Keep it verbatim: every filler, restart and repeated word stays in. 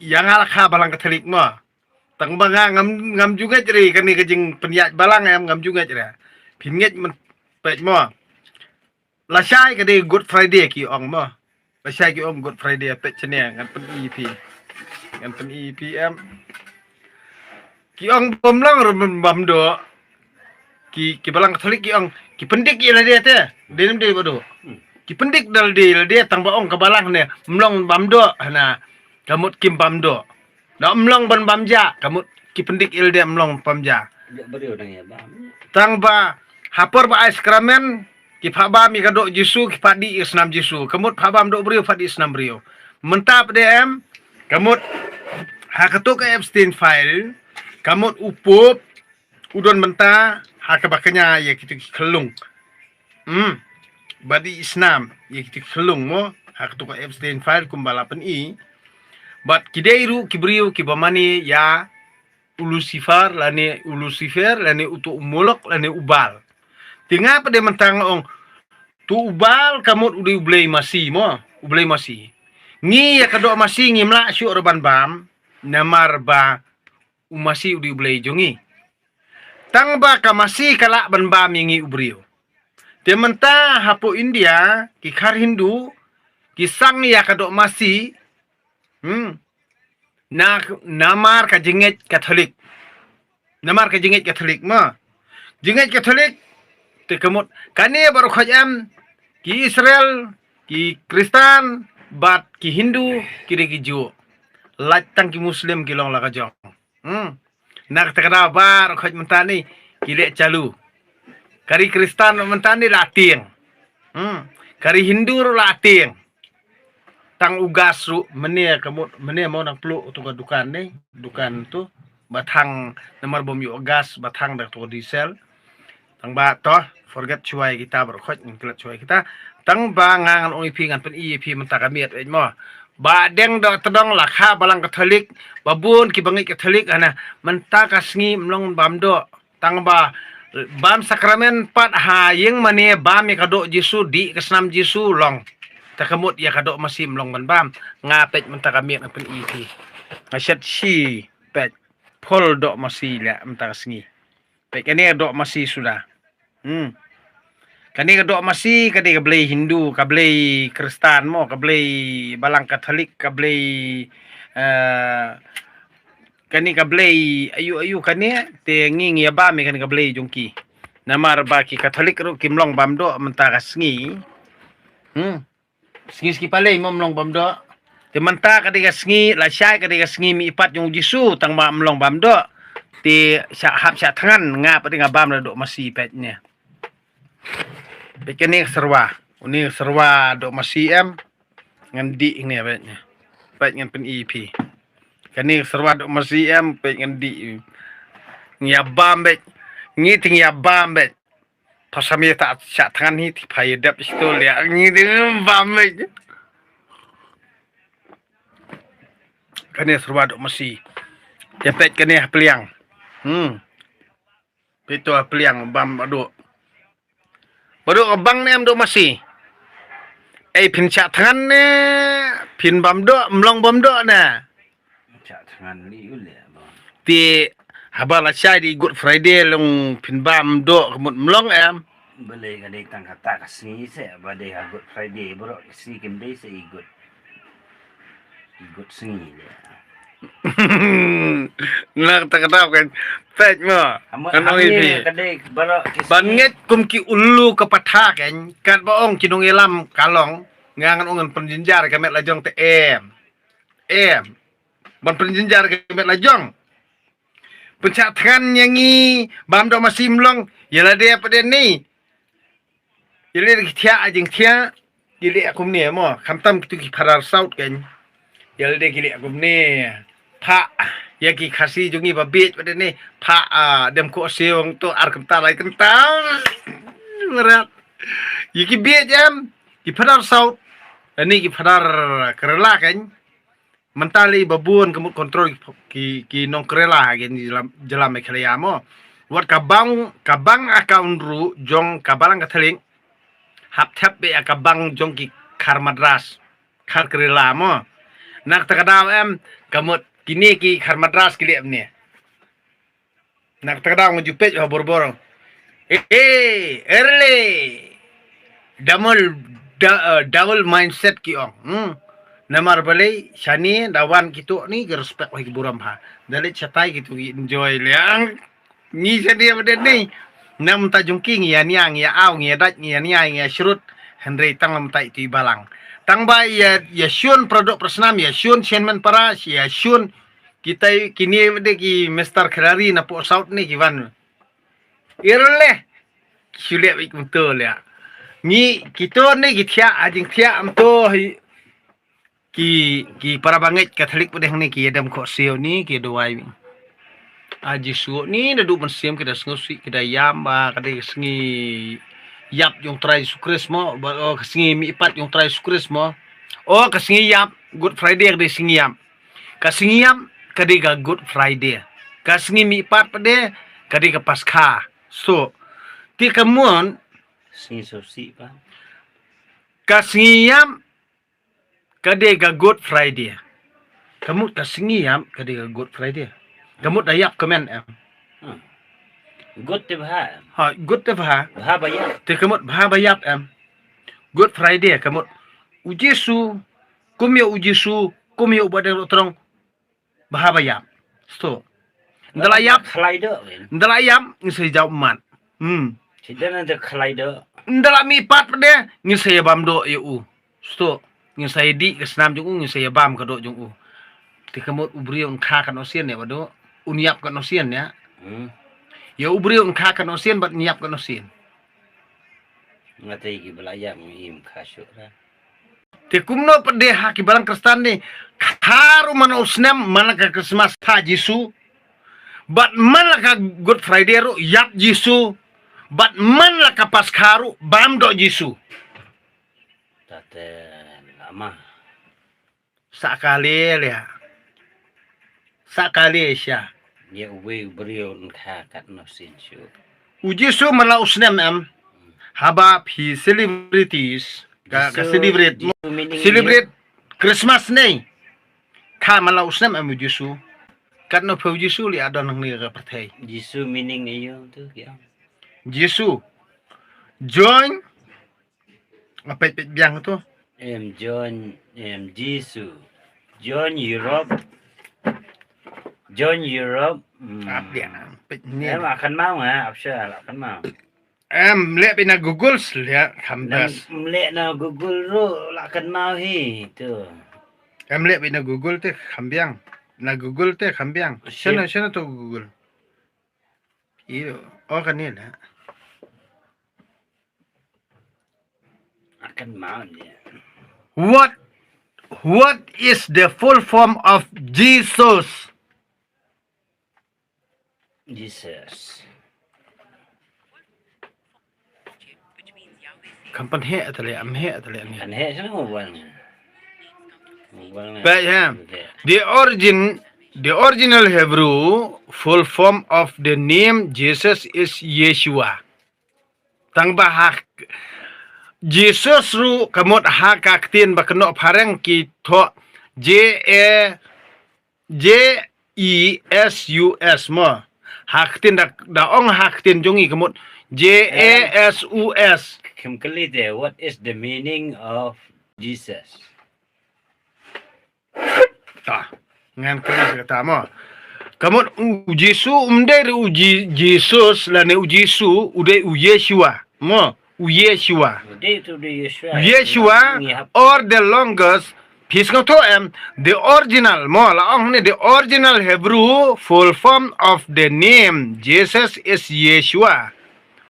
ïa nga la kha balang Katholik mo. Tang ba nga ngam, ngam ju ngeit re kane ka jingpynïaid balang em, ngam ju ngeit re. Phin ngeit men peit mo. Lashai ka dei Good Friday ki ong mo. Lashai ki ong Good Friday, peit shane ngan pyni phi. Ngan pyni phi em. Ki ong bym long ruh bam doh. Ki, ki balang Katholik ki ong ki pyndik ïa lade te. Dei ne ym dei Bah Duh? Ki pyndik da lade, lade tang ba ong ka balang ne ym long bam doh hana. Ka mut kim bam doh. Da ym long ban bam ja, ka mut ki pyndik ïa lade ym long bam ja. Tang ba ha por ba ai sakramen, ki phah bam ïa ka doh Jisu, ki phah dih ïa ka snam Jisu. Ka mut phah bam doh briew, phah dih snam briew. Mynta pat em, ka mut ha kato ka Epstein file, ka mut u Pope u don bynta ha kaba kñia ïa kito ki khyllung. Hmm. Ba dih snam ïa kito ki khyllung mo, ha kato ka Epstein file kumba la pyni. Bad ki dei ruh ki briew kiba mane ïa u Lucifer lane u Lucifer lane uto u Molok lane u Baal. Te nga pat de mynta nga ong, to u Baal ka mut u dei u blei masi mo, u blei masi. Ngi ïa ka doh masi ngim lah shuh ruh ban bam, namar ba u masi u dei u blei jong ngi. Tang ba ka masi ka lah ban bam ïa ngi u briew. Te mynta hapoh India ki khar Hindu ki sang ïa ka doh masi. Hmm. Na, namar ka jingngeit Katholik. Namar ka jingngeit Katholik ma. Jingngeit Katholik te ka mut kane baroh khoit em, ki Israel, ki Kristan bad ki Hindu ki dei ki juh. Lait tang ki Muslim ki long la ka jong. Hmm. Na kata ka daw baroh khoit mynta ni ki leh chalu. Ka ri Kristan mynta ni la tieng. Hmm. Ka ri Hindu ruh la tieng. Tang u gas ruh mynne ka mut, mynne mo nang pluh tu ka dukan ni, dukan tu ba thang namar bym ïoh gas ba thang da tu ka diesel. Tang ba toh forget shuwa ïa kita baroh khoit, ngin klet shuwa ïa kita. Tang ba nga ngan ong ïa phi, ngan pyni ïa phi mynta ka miet eit mo. Ba deng doh tdong la kha balang Katholik, ba bun ki bangeit Katholik hana mynta ka sngi ym long bam doh. Tang ba bam sakramen pat ha ïing mane bam ïa ka doh Jisu, dih ka snam Jisu long. Ta ka mut ïa ka doh masi ym long ban bam. Nga peit mynta ka miet ngan pyni ïa phi. Nga shet shi peit phol doh masi leh mynta ka sngi. Peit kane ka doh masi suda. Hmm. Kane ka doh masi ka dei ka blei Hindu, ka blei Kristan mo, ka blei balang Katholik, ka blei, eh, kane ka blei ayu ayu kane te ngi ngi ïa bam ïa kane ka blei jong ki. Namar ba ki Katholik ruh kim long bam doh mynta ka sngi. Hmm. Sngi sngi palei mo ym long bam doh. Te mynta ka dei ka sngi lashai, ka dei ka sngi mih pat jong u Jisu tang ba ym long bam doh. Te sha hap sha thngan nga pat dei nga bam la doh masi peit ne. Peit kane ka serwa. Une ka serwa doh masi em. Ngan dih ne peit ne. Peit ngan pyni ïa phi. Kane ka serwa doh masi em peit ngan dih. Ngi ïa bam peit. Ngi te ngi ïa bam peit. Pha sa mih ta sha thngan hi te pha ïa dep sha to leh ngi te bam peit. Kane serwa doh masi. Te peit kane ha pliang. Hmm. Peit to ha pliang bam ba doh. Ba doh ka bang ne em doh masi. Ei phin sha thngan ne phin bam doh, ym long bam doh ne. Sha thngan li u leh ba. Te haba lashai dei Good Friday long phin bam doh ka mut ym long em. Balei ka dei tang kata ka sngi se ba dei ha Good Friday baroh ka sngi kim dei se i Good. I Good sngi leh. Na kata ka daw kan peit mo. Kan ong ïa phi. Ban ngeit kum ki ulu ka patha kan, kat ba ong ki nongïalam ka long, nga ngan ong ngan pynjynjar ka met la jong te em. Em. Ban pynjynjar ka met la jong. Pynshah thngan ïa ngi bam doh masi ym long, ïa lade pat de ni. Ïa lade ki thiah a jingthiah, ki leh kumne mo, khamtam kitu ki phadar saut kan. Ïa lade ki leh kumne. Phah ïa ki Khasi jong ngi ba bieit pat de ni. Phah, ah, dem ko siong to ar kynta lai kynta. Marat. Ïa ki bieit em, ki phadar saut. Ani ki phadar Kerala kan. Mynta lei ba bun ka mut control ki, ki nong Kerala ha ki jylla, jylla Meghalaya mo. Wat ka bang, ka bang account ruh jong ka balang Katholik hap thep beit ïa ka bang jong ki khar Madras, khar Kerala mo. Na kata ka daw em, Ka mut kine ki khar Madras ki leh mynne. Na kata ka daw nga ju peit ha borbor. Eh, eh, early. Double, da, eh, double mindset ki ong. Hmm. Namar balei shane da wan kito ni ki respect wei ki burom ha. Da leit shatai kito ki enjoy liang. Ngi shane ba den ni. Namta jong ki ngi ïa nia, ngi ïa aw, ngi ïa dait, ngi ïa nia, ngi ïa shrut. Hynrei tang namta itu i balang. Tang ba ïa, ïa shun pradok prasnam, ïa shun shenmen para, ïa shun Kita kine de ki Mister Kherari na po South ni ki wan. Irle. Shu leh wik mto leh. Ngi kito ni ki thiah, a jingthiah mto hi. Ki, ki para bangeit Katholik pdeng ni ki ïadem khohsiew ni ki duwai. A Jisu ni da duh mynsiem ki da sngewsih ki da ïam ba ka dei ka sngi ïap jong Trai Jisu Khrist mo, ba, oh, ka sngi mihpat jong Trai Jisu Khrist mo. Oh, ka sngi ïap, Good Friday ka dei sngi ïap. Ka sngi ïap ka dei ka Good Friday. Ka sngi mihpat pat de ka dei ka Paskha. So, te ka mon Sngi sngewsih pat. Ka sngi ïap ka dei ka Good Friday. Ka mut ka sngi ïap ka dei ka Good Friday. Ka mut da ïap ka men em. Hmm. Good te bha em. Ha, good te bha. Bha ba ïap. Te ka mut bha ba ïap em. Good Friday ka mut. U Jisu, kum ïa u Jisu, kum ïa u ba dei rotong. Bha ba ïap. Sto. Nda la ïap. Khlai doh. Nda la ïap, ngi sa jaw mat. Hmm. Sida na da khlai doh. Nda la mihpat pat de, ngi sa ïa bam doh ïa u. Sto. Ngi sa ïa dih ka snam jong u, ngi sa ïa bam ka doh jong u. Te ka mut u briew un kha katno sien ïa ba doh. Un ïap katno sien ïa. Hmm. Ïa u briew un kha katno sien, bad un ïap katno sien. Nga te ki ba la ïap ngi im kha shuh ra. Te kumno pat de ha ki balang Khristan ni, kata ruh man u snem man la ka Christmas kha Jisu. Bad man la ka Good Friday ruh ïap Jisu. Bad man la ka Paskha ruh bam doh Jisu. Tate lama. Sa kali leh. Sa kali sha. Ïa uwei u briew un kha katno sien shuh. U Jisu man la u snem em. Haba phi celebrities. Ka, ka Jisu, celebrate. Jisu meaning celebrate Christmas ni. Kha man la u snem em u Jisu. Katno phi u Jisu leh a don hangne ka pyrthei. Jisu meaning aïu tu ki ong. Jisu. Join. Nga peit peit biang tu. Em John, em Jisu. John Europe. John Europe. Hmm. Ap dia, peit ni. Em akan mau ha, ap sha la kan mau. Em leh peit na Google leh kham best. Em leh na Google ruh la kan mau hi tu. Em leh peit na Google te kham biang. Na Google te kham biang. Shana, shana tu Google. Iyo, oh kan ni na. Akan mau ni. What, what is the full form of Jesus? Jesus. Kam pan he atale, am he atale ni. Kan he sana mobile ni. Mobile ni. But yeah, okay. The origin, the original Hebrew full form of the name Jesus is Yeshua. Tang ba ha Jesus ruh ka mut ha ka ktien ba kynnoh phareng ki thoh J A, J E S U S mo. Ha ktien da, da ong ha ktien jong i ka mut J A S U S. Kim kali de, what is the meaning of Jesus? Ta. Ngan kren sa kata mo. Ka mut u Jisu um dei u Ji-, Jesus lane u Jisu u dei u Yeshua. Mo, u Yeshua. U dei tu u dei Yeshua. Yeshua or the longest, phi sngewthuh em, the original, mo, la ong ni the original Hebrew full form of the name Jesus is Yeshua.